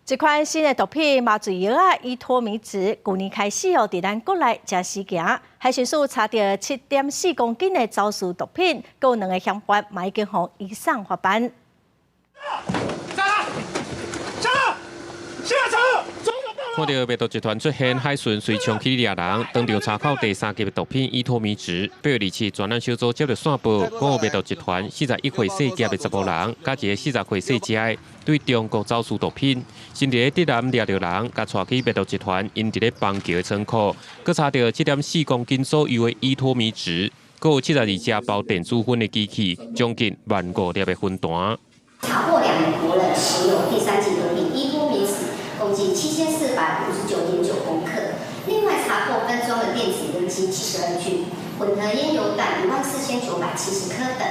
這款新的毒品麻醉藥仔依托咪酯，舊年開始哦，佇咱國內誠時行。海巡署查著7.4公斤的走私毒品，閣有兩个嫌犯嘛已經予移送法辦。下車！下車！看著滅毒集團出現，海巡隨衝去掠人，當場查扣第三級的毒品依托咪酯。8月27專案小組接著線報，講有滅毒集團41歲細隻的查埔人，佮一个40歲細隻的，對中國走私毒品，先佇咧竹南掠著人，共帶去滅毒集團𪜶佇咧邦橋的倉庫，閣查著7.4公斤左右的依托咪酯，閣有72隻包電子薰的機器，將近1.5萬粒的薰彈。查獲兩名國人持有第三級毒品依托咪酯，共計7459.9公克。另外查獲分裝的電子菸機72具，混合菸油彈14,970顆等。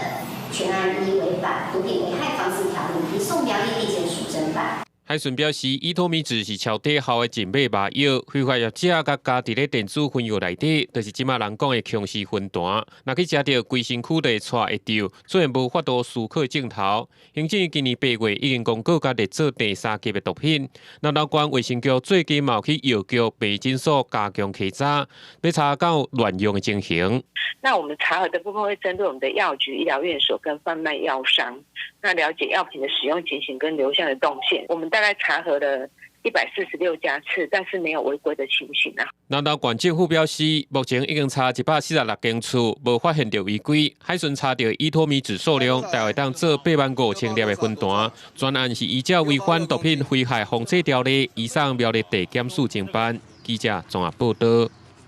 全案依違反毒品危害防制條例，移送苗栗地檢署偵辦。海巡表示，依托咪酯是超低效的靜脈麻藥，非法業者共加佇咧電子薰藥內底，就是這馬人講的強勢薰彈。若去食著，規身軀就會掣會著，雖然無法度思考鏡頭。行政院今年8月已經公告共列做第三級的毒品。南投縣衛生局最近嘛有去藥局、病診所加強稽查，欲查敢有亂用的情形。那我們查核的部分會針對我們的藥局、醫療院所跟販賣藥商，那了解藥品的使用情形跟流向的動線。我們大概查核了146家次，但是沒有違規的情形啊。南投縣政府表示，目前已經查146間厝，無發現著違規。海巡查著依托咪酯數量，大約當做85,000粒的薰彈。全案是依照違反毒品危害防制條例，移送苗栗地檢署偵辦。記者綜合報道。